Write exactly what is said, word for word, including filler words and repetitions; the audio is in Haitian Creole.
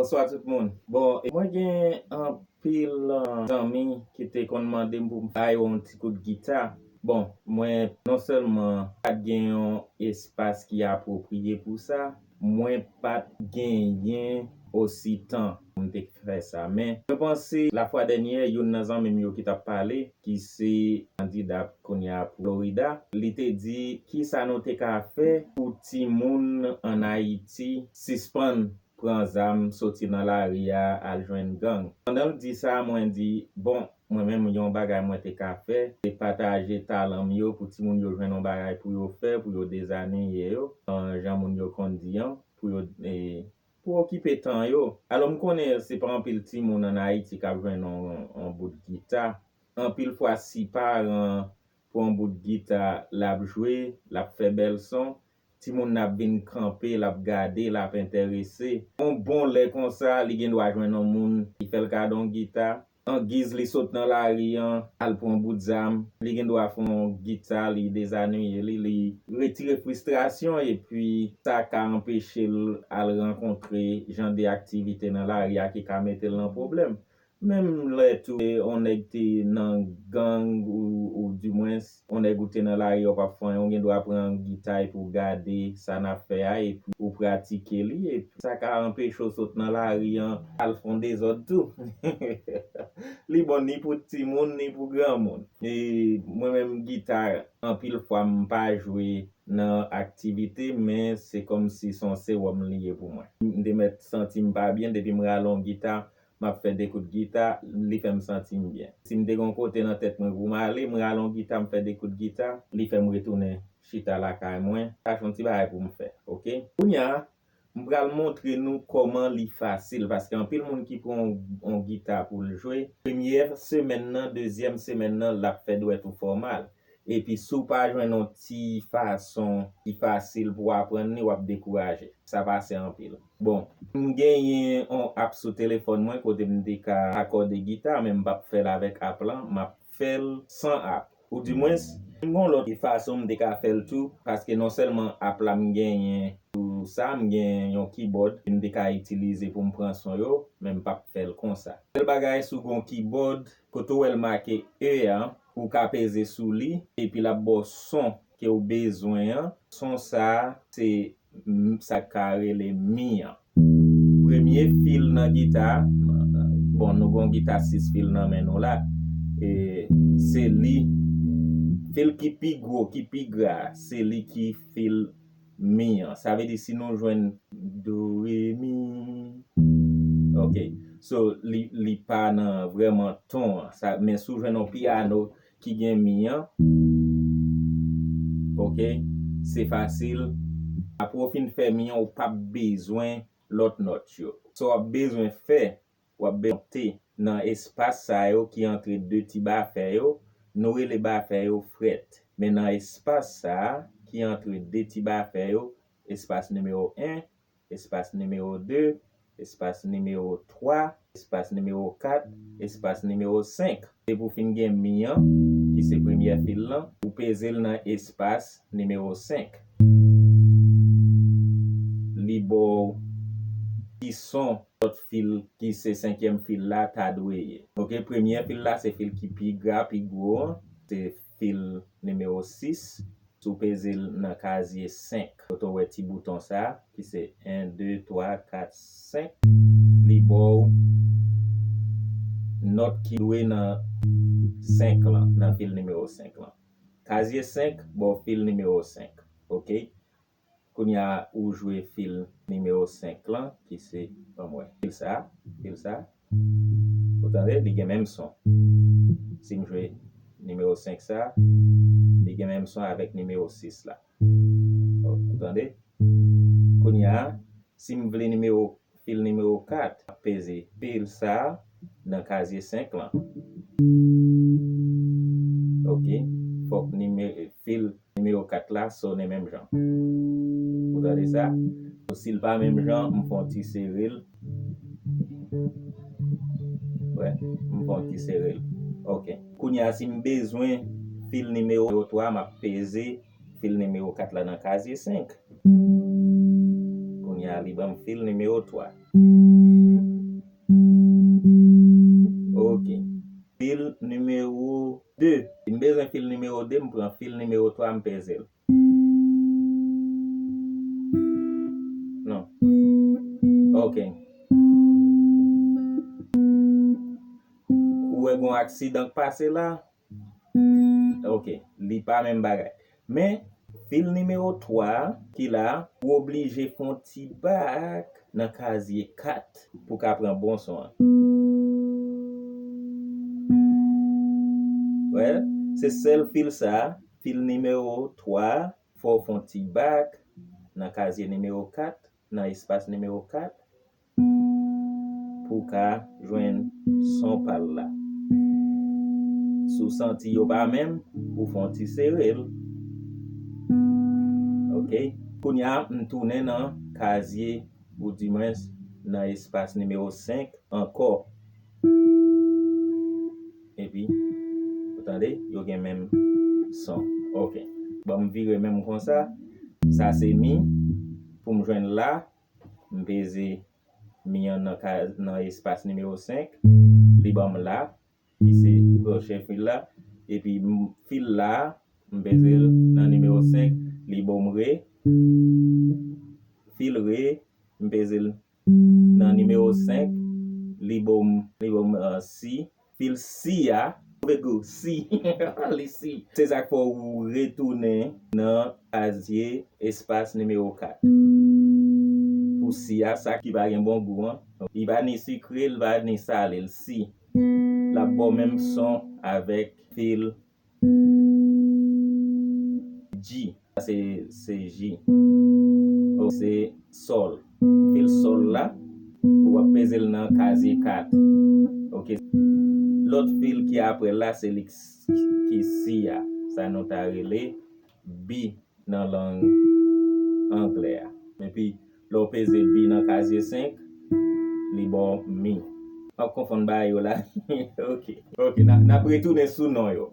Bonswa tout moun. Bon, e mwen gen anpil, uh, zanmi ki te konn mande m pou m ba yo yon ti kout gita. Bon, mwen non sèlman pa t gen yon espas ki apwopriye pou sa, mwen pa t genyen osi tan pou m te fè sa. Men, mwen panse lafwa dènyè, youn nan zanmi m yo ki t ap pale, ki se kandida kounye a pou Florida, li te di, "Kisa nou te ka fè pou timoun ann Ayiti sispann pran zam, soti nan lari a, al jwenn gang?" Pandan l di sa, mwen di, "Bon, mwen menm, yon bagay mwen te ka fè, se pataje talan m yo pou timoun yo jwenn yon bagay pou yo fè, pou yo dezaniye yo, an, jan moun yo konn di an, pou yo, e, pou okipe tan yo." Alò, m konnen se pa anpil timoun ann Ayiti k ap jwenn yon, yon bout gita. Anpil fwa, si paran pran yon bout gita, l ap jwe, l ap fè bèl son, timoun nan ap vin kanpe, l ap gade, l ap enterese. Yon bon lè konsa, li gen dwa jwenn yon moun ki fè l kado yon gita. Angiz li sot nan lari an, al pran bout zam, li gen dwa fè yon gita, li dezaniye li, li retire fristrasyon, epi sa ka anpeche l al rankontre jan de aktivite nan lari a ki ka mete l nan pwoblèm. Menm lè tou, e, yon nèg te nan gang ou, ou dimwens, yon nèg ou te nan lari a, w ap fè anyen, ou gen dwa pran gita epi w gade sa n ap fè a, epi ou pratike li, epi sa ka anpeche w sot nan lari an, al fè yon dezòd tou. Li bon ni pou timoun, ni pou granmoun. E mwen menm, gita, anpil fwa, m pa jwe nan aktivite, men se kòmsi se yon sewòm li ye pou mwen. M te mèt santi m pa byen, depi m rale yon gita, m ap fè de kout gita, li fè m santi m byen. Si m te gen yon kote nan tèt mwen pou m ale, m rale yon gita, m fè de kout gita, li fè m retounen chita lakay mwen. Sa se yon ti bagay pou m fè, oke? Kounye a, m pral montre nou kòman li fasil, paske anpil moun ki pran yon, yon gita pou l jwe, premyè semèn nan, dezyèm semèn nan, l ap fè dwèt ou fè w mal. Epi si w pa jwenn yon ti fason ki fasil pou w aprann li, w ap dekouraje. Sa pase anpil. Bon, m genyen yon app sou telefòn mwen kote m te ka akòde gita, men m p ap fè l avèk app lan, m ap fè l san app. Ou dimwens, m gen yon lòt fason m te ka fè l tou, paske non sèlman app la m genyen pou sa, m gen yon keyboard m te ka itilize pou m pran son yo, men m p ap fè l konsa. Sèl bagay, si w gen yon keyboard, kote w wè l make E a, ou ka peze sou li, epi l ap ba w son ke w bezwen an. Son sa a, se m-, sa k ka rele mi an. Premye fil nan gita, bon, nou gen yon gita sis fil nan men nou la, e se li, fil ki pi gwo, ki pi gra, se li ki fil mi an. Sa vle di si nou jwenn do, re, mi, oke. So, li, li pa nan vrèman ton an. Sa, men si w jwenn yon pyano ki gen mi an, oke, se fasil. Apre w fin fè mi an, ou p ap bezwen lòt nòt yo. Sa w ap bezwen fè, w ap bezwen konte nan espas sa yo ki antre de ti bafè yo, nou rele bafè yo frèt. Men nan espas sa a ki antre de ti bafè yo, espas nimewo en, espas nimewo de, espas nimewo twa, espas nimewo kat, espas nimewo senk. Depi w fin gen mi an, ki se premyè fil lan, ou peze l nan espas nimewo senk. Li ba w ki son lòt fil ki se senkyèm fil la ta dwe ye. Oke, premyè fil la se fil ki pi gra, pi gwo an, se fil nimewo sis. Si w peze l nan kazye senk, kote w wè ti bouton sa a, ki se en, de, twa, kat, senk, li ba w nòt ki dwe nan senk lan, nan fil nimewo senk lan. Kazye senk ba w fil nimewo senk. Oke? Kounye a, ou jwe fil nimewo senk lan, ki se, ban m wè, fil sa, fil sa. Ou tande, li gen menm son. Si m jwe nimewo senk sa, li gen menm son avèk nimewo sis la. Ou tande? Kounye a, si m vle nimewo, fil nimewo kat, m ap peze fil sa nan kazye senk lan. Oke, fòk nime-, fil nimewo kat la sonnen menm jan. Ou tande sa? Si l pa menm jan, m fè yon ti sere l. Wè, m fè yon ti sere l. Oke. Kounye a, si m bezwen fil nimewo twa, m ap peze fil nimewo kat la nan kazye senk. Kounye a, li ban m fil nimewo twa. Fil nimewo de, m pran fil nimewo twa, m peze l. Non. Ok. Ou wè gon aksidan k pase la? Ok, li pa menm bagay. Men, fil nimewo twa ki la, ou oblije fè yon ti bak nan kazye kat pou ka pran bon son an. Wè, se sèl fil sa, fil nimewo twa, fò w fè yon ti bak nan kazye nimewo kat, nan espas nimewo kat, pou ka jwenn son pa l la. Si w santi yo pa menm, ou fè yon ti sere l. Ok. Kounye a, m tounen nan kazye, oudimwens nan espas nimewo senk ankò. Epi, ou tande, yo gen menm son. Ok. Ban m vire menm konsa. Sa se mi. Pou m jwenn la, m peze mi an nan ka, nan espas nimewo senk. Li ban m la, ki se pwochen fil la. Epi m, fil la, m peze l nan nimewo senk, li ban m re. Fil re, m peze l nan nimewo senk, li ban m, li ban m, euh, si. Fil si a, move gou, si, li si. Se sa k fè w retounen nan kazye espas nimewo kat. Pou si a, sa ki pa gen bon gou an, li pa ni sikre, li pa ni sale, li si. L ap ba w menm son avèk fil G. Sa se, se G. Donk, se sòl. Fil sòl la, w ap peze l nan kazye kat. Ok. Lòt fil ki apre l la, se li k-, ki si a. Sa nou ta rele B nan lang anglè a. Epi, lè w peze B nan kazye senk, li ba w mi. M ap konfonn bagay yo la. Ok. Ok, n a, n ap retounen sou non yo.